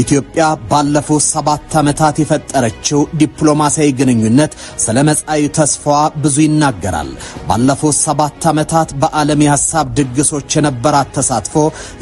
ኢትዮጵያ ባለፉት 7 ዓመታት የፈጠረችው ዲፕሎማሲያዊ ግንኙነት ስለ መጻኢ ተስፋዋ ብዙ ይናገራል። ባለፉት 7 ዓመታት በዓለም የሐሳብ ድግሶች የነበራት ተሳትፎ፣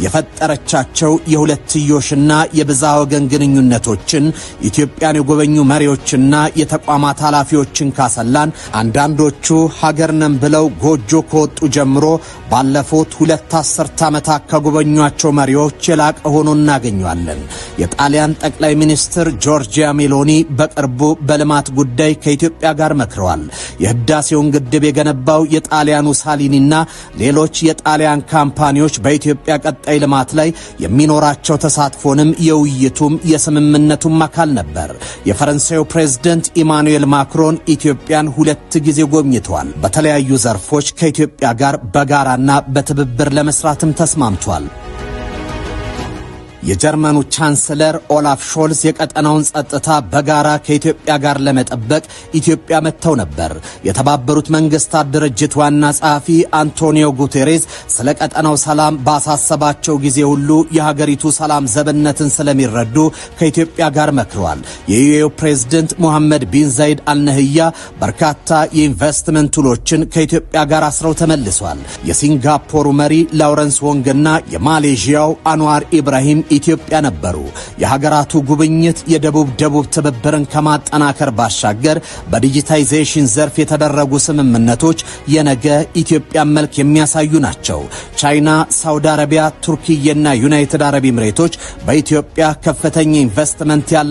የፈጠረቻቸው የሁለትዮሽና የብዝሃ ወገን ግንኙነቶችን፣ ኢትዮጵያን የጎበኙ መሪዎችና የተቋማት ኃላፊዎችን ካሰላን አንዳንዶቹ ሀገር ነን ብለው ጎጆ ከወጡ ጀምሮ ባለፉት 2 አስርት ዓመታት ከጎበኟቸው መሪዎች የላቀ ሆኖ እናገኘዋለን። የጣሊያን ጠቅላይ ሚኒስትር ጆርጂያ ሜሎኒ በቅርቡ በልማት ጉዳይ ከኢትዮጵያ ጋር መክረዋል። የህዳሴውን ግድብ የገነባው የጣሊያኑ ሳሊኒና ሌሎች የጣሊያን ካምፓኒዎች በኢትዮጵያ ቀጣይ ልማት ላይ የሚኖራቸው ተሳትፎንም የውይይቱም የስምምነቱም አካል ነበር። የፈረንሳዩ ፕሬዝደንት ኢማኑኤል ማክሮን ኢትዮጵያን ሁለት ጊዜ ጎብኝተዋል። በተለያዩ ዘርፎች ከኢትዮጵያ ጋር በጋራና በትብብር ለመስራትም ተስማምቷል። የጀርመኑ ቻንስለር ኦላፍ ሾልዝ የቀጠናውን ጸጥታ በጋራ ከኢትዮጵያ ጋር ለመጠበቅ ኢትዮጵያ መጥተው ነበር። የተባበሩት መንግስታት ድርጅት ዋና ጸሐፊ አንቶኒዮ ጉቴሬዝ ስለ ቀጠናው ሰላም ባሳሰባቸው ጊዜ ሁሉ የሀገሪቱ ሰላም ዘብነትን ስለሚረዱ ከኢትዮጵያ ጋር መክረዋል። የዩኤኢ ፕሬዝደንት ሙሐመድ ቢን ዛይድ አልነህያ በርካታ የኢንቨስትመንት ውሎችን ከኢትዮጵያ ጋር አስረው ተመልሰዋል። የሲንጋፖሩ መሪ ላውረንስ ወንግና የማሌዥያው አንዋር ኢብራሂም ኢትዮጵያ ነበሩ። የሀገራቱ ጉብኝት የደቡብ ደቡብ ትብብርን ከማጠናከር ባሻገር በ digitization ዘርፍ የተደረጉ ስምምነቶች የነገ ኢትዮጵያን መልክ የሚያሳዩ ናቸው። ቻይና፣ ሳውዲ አረቢያ፣ ቱርኪዬና ዩናይትድ አረብ ኤምሬቶች በኢትዮጵያ ከፍተኛ ኢንቨስትመንት ያላ